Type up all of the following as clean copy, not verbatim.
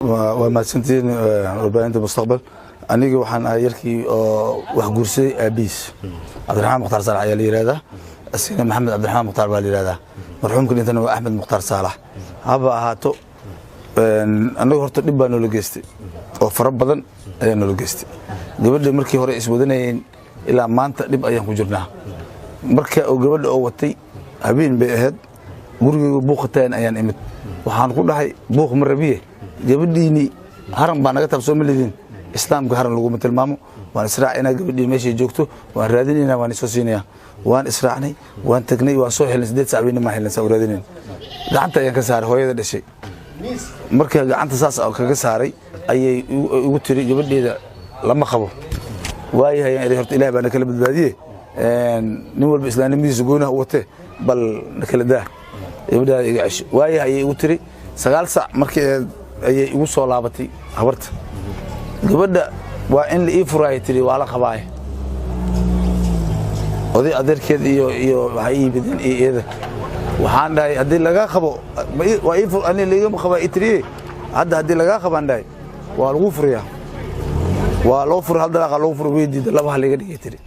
Waa mahadsantihiin warbaahinta Mustaqbal. Aniga waxaan ahay yarkii oo wax guursaday aabihiis. Cabdiraxmaan Mukhtaar Saalax ayaa la yihahdaa, asigana Maxamed Cabdiraxmaan Mukhtaar baa la yihahdaa. Marxuumka dhintana waa Axmed Mukhtaar Saalax. Haba ahaato, annaga horta dhib baa noola geystay oo fara badan ayaa noola geystay. Gabadha markii hore iswadanayeen ilaa maanta dhib ayaan ku jirnaa. Marka uu gabadha oo watay, habeen bay ahayd, gurigayga buuqataan ayaan imid. Waxaan ku dhahay, "Buuq ma rabiye, gabadhiini haran baa naga taab. Soo ma lidin Islaamka haran laguma tilmaamo. Waan israacinaa, gabadhii meeshay joogto waan raadinaynaa, waan isoo siinayaa." Waan israacnay, waan tagnay, waan soo helnay. 8 sac weyne maan helnay, saa u raadinayn. Gacanta ayaan ka saaray hooyada dhashay. Marka gacanta saas kaga saaray ayay igu tiri, "Gabadheeda lama qabo." Waayahay, ayaan idhi, horta Ilaah baa na kala badbaadiye, nin walba islaamnimadiisa goonaha u watee, bal na kala daa, gabadhaada iga cesho. Waayahay, ayay igu tiri. 9 sac markii ayay igu soo laabatay habarta. "Gabadha waa in la ii furaaya," tiri, "waa la qabaaye." Oday adeerkeed iyo waxay ii yimideen iyo iyada. Waxaan dhahay, "Haddii lagaa qabo, waa ii fur. Ani laigama qabaa," i tiriye. "Hadda haddii lagaa qabaan," dhahay, "waa lagu furayaa." Waa loo furay, hal dalaaqa loogu furay. Way diida, laba ha laga dhigay, tiri.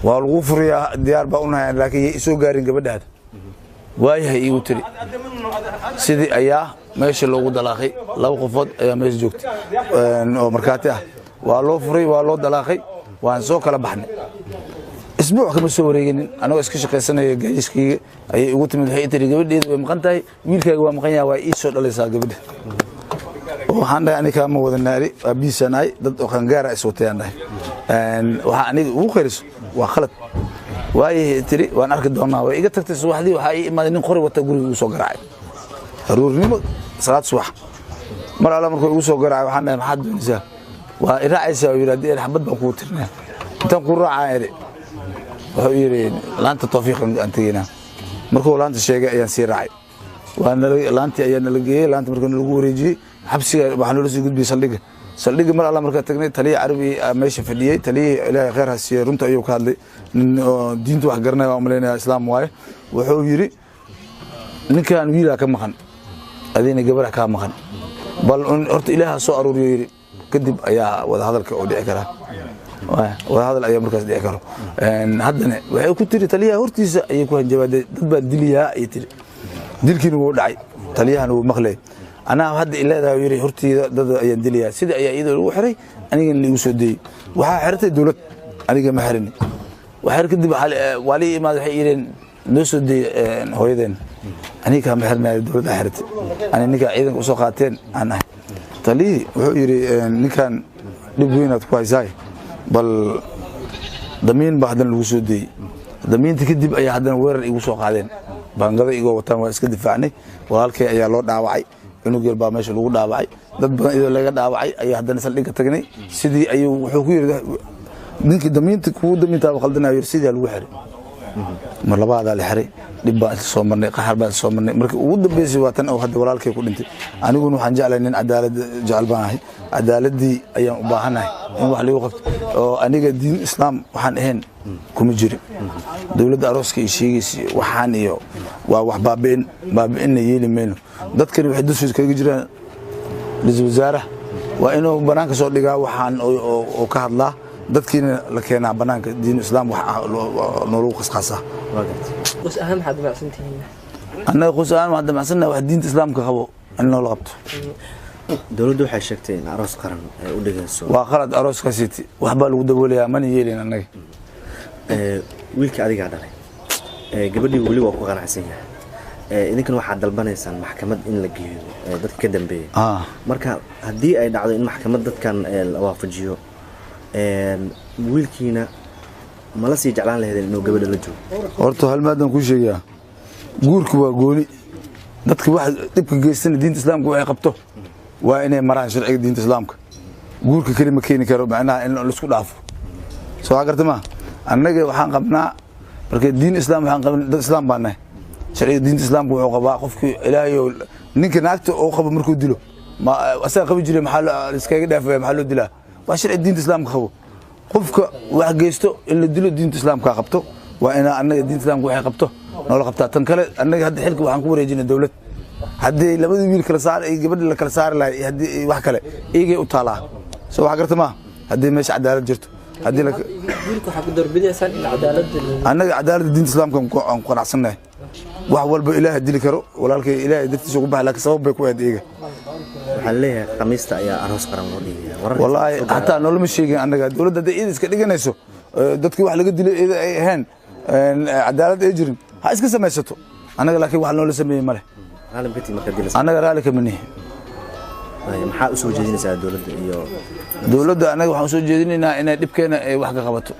"Waa lagu furayaa, diyaar baa unahay, laakiin yay isoo gaarin gabadhaada." "Waayahay," iigu tiri. Sidii ayaa meesha loogu dalaaqay. Laba qofood ayaa meesha joogtay oo markhaati ah. Waa loo furay, waa loo dalaaqay, waan soo kala baxnay. Isbuuc kama soo wareeginin, anagoo iska shaqaysanaya gaadiskayga ayay igu timid. Waxay tiri, "Gabadheeda way maqan tahay, wiilkaaga waa maqan yahay, waa ii soo dhalaysaa gabadha." Waxaan dhahay, "Aniga kaama wada naari, aabihiisaan ahay, dad oo qangaara is watayaan," dhahay. "Waxaa aniga ugu khayriso waa khalad." "Waayahay," tiri, "waan arki doonaa." Way iga tagtay. Subaxdii waxaa ii imaaday nin qori wata, guriga igu soo garaacay aruurnimo, salaad subax. Mar alla markuu igu soo garaacay, waxaan dhahay, "Maxaad doonaysaa? Waa i raacaysaa?" Uu yidhi, "Haddii xabad baan kugu tirinaya." "Intaan kuu raacaa?" idhi. Wuxuu yidhi, "Laanta Tawfiiq aan tegeynaa." Markuu laanta sheegay ayaan sii raacay. Laantii ayaa nala geeyey. Laanta marka nalagu wareejiyey, xabsiga waxaa noola sii gudbiyey saldhigga. Saldhigga mar alla markaa tagnay, taliya Carabi meesha fadhiyey. Taliyihii, Ilaahay khayr ha siiyey, runta ayuu ka hadlay. Nin oo diinta wax garanaya waan umalaynaya, Islaam waaye. Wuxuu yidhi, "Ninkan wiilaa ka maqan, adina gabadha kaa maqan, bal horta Ilaaha soo aruuriyo," yidhi, "kadib ayaa wadahadalka oo dhici karaa, wadahadal ayaa markaas dhici karo." Haddana waxay ku tiri, taliyaha hortiisa ayay ku hanjabaaday, "Dad baan diliyaa," ayay tiri. Dilkiina wuu dhacay, taliyahana wuu maqlayay. "Anaa hadda ileedahay," yidhi, "hortiida dad ayaan dilayaa." Sidii ayaa iyadoo lagu xiray, anigana laigu soo deeyey. Waxaa xiratay dowlad, aniga ma xirin. Waxyar kadib waa lii imaad, waxay yidheen, "Noo soo deeyey hooyadeen." "Aniga kaama xirinayo, dowladda xiratay, ani ninkaa ciidanka usoo qaateen aan ahay." Taliyihii wuxuu yidhi, "Ninkan dhib weynaad ku haysaay, bal damiin baa." Haddana lagu soo deeyey. Damiinta kadib ayaa haddana weerar igu soo qaadeen, baangado igoo wataan. Waa iska difaacnay. Walaalkay ayaa loo dhaawacay, cunug yar baa meesha lagu dhaawacay. Dad badan iyadoo laga dhaawacay ayaa haddana saldhigga tagnay. Sidii ayuu wuxuu ku yidhi, "Ninkii damiinta kugu damiintaaba khaldanayo," yidhi. Sidii lagu xiray, mar labaadaa la xiray. Dhib baan isla soo marnay, qaxar baan isla soo marnay. Markii ugu dambeysay waa tan oo hadda walaalkay ku dhintay. Aniguna waxaan jeclahay, nin cadaalad jecel baan ahay. Cadaaladii ayaan u baahanahay in wax liigu qabto. Oo aniga diin Islaam waxaan ahayn kuma jirin. Dowladda arooska iyo sheegaysa waxaan iyo waa wax baabi'in, baabi'inna yeeli mayno. Dadkani waxay dushiisa kaga jiraan. Ra-iisul wasaaraha waa inuu banaanka soo dhigaa waxaan oo ka hadlaa, dadkiina la keenaa banaanka. Diin Islaam wax noolagu qasqaasaa. Qoys ahaan maxaad damacsan tihiin? Annaga qoys ahaan waxaan damacsannahay wax diinta Islaamka qabo in noola qabto. Dowladdu waxay sheegtay in aroos qaran ay u dhigayso. Waa qalad arooskaasiti, waxbaa lagu daboolayaa, mana yeelin annaga. Wiilka adigaa dhalay, gabadhii weli waa ku qanacsan yahay. Idinkana waxaad dalbanaysaan maxkamad in la geeyo dadka ka dambeeyay. Marka haddii ay dhacdo in maxkamad dadkan la waafajiyo, wiilkiina mala sii jeclaan lahaydeen inuu gabadha la joogo? Horta hal maadaan kuu sheegayaa: guurku waa gooni. Dadka wax dhibka geystana diinta Islaamka waxay qabto waa inay maraan, sharciga diinta Islaamka. Guurka keli ma keeni karo macnaha in laisku dhaafo. Soo garta ma? Annaga waxaan qabnaa marka diin Islaam waxaan qabnaa, dad Islaam baan nahay. Sharciga diinta Islaamka wuxuu qabaa qofkii Ilaahay ninka naagta uu qabo markuu dilo, ma asaga qabi jiray, maxaa iskaga dhaafaya? Maxaa loo dilaa? Waa sharci diinta Islaamka qabo. Qofka wax geysto in la dilo diinta Islaamka qabto. Waa inaa annaga diinta Islaamka waxay qabto noola qabtaa. Tan kale, annaga hadda xilka waxaan ku wareejinay dowlad. Haddii labadii wiil kala saar iyo gabadhi la kala saari lahay iyo haddii wax kale iyagay u taalaa. Soo wax garta maa, haddii meesha cadaalad jirto, haddii wiilka waxaa ku doorbidaysaan in cadaaladda annaga cadaaladda diinta islaamka aan ku qanacsannahay. Wax walba Ilaahay dili karo, walaalkay Ilaahay dartiisa ugu baxay, laakiin sabab bay ku ahayd iyaga. Waxaa leeyahay Khamiista ayaa aroos qaran loo dhigaya. Wallaahi hataa noloma sheegin annaga. Dowladda hadday iyada iska dhiganayso, dadkii wax laga dilay iyada ay ahayn, cadaalad ay jirin, ha iska samaysato. Annaga laakiin wax noola sameeyey male. Annaga raalli kama nihi. Maxaa usoo jeedinaysaa dowladda iyo dowladda? Annaga waxaan usoo jeedinaynaa inay dhibkeena ay wax ka qabato.